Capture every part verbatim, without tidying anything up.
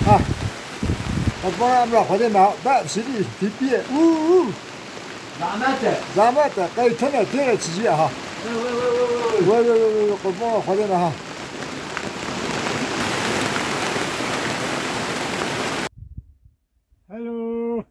Ha. Qurban emra Xwedê me ha. Be, şirî, tîpiyê. Û, û. Zahmet e. Zahmet e. Qey tene, têre çijiye ha. Wê, wê, wê, wê, wê, wê. Wê, wê, wê, wê, wê. Qurban Xwedê me ha. Hello.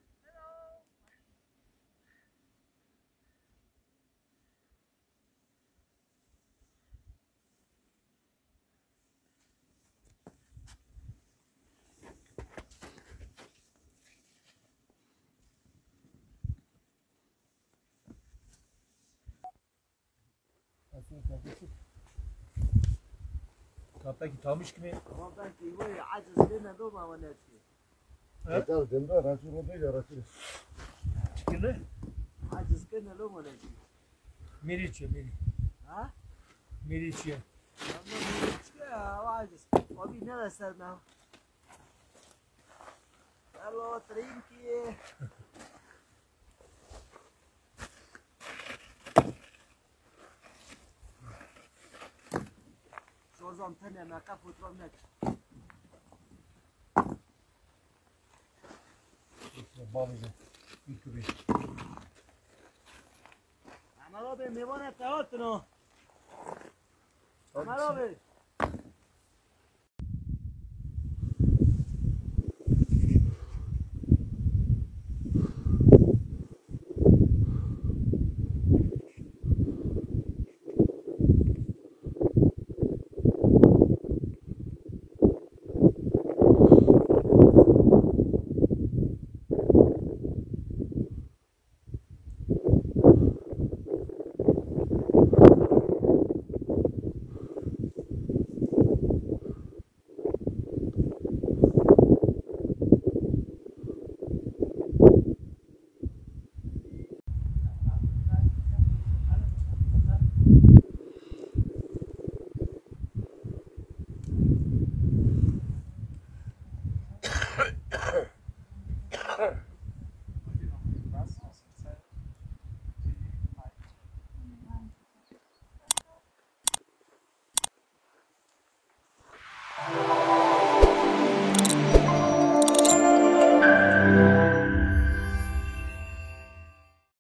Kapekî tamiş kimê? Ama belki wê aciz bêne doma we neçkê. He? Yeter, demde, Resul o değil, Resul. Çikine? Aciz kene lo we neçkê. Mîrî çi, mîrî. Ha? Mîrî çi? Ama mîrî çi ya, aciz. Abi ne versen na? Hello, trinki. Şorzan tene me qef û trom nekir. Bavê de, YouTube'ê. Emel abi, mêvanê te hatin o. Emel abi.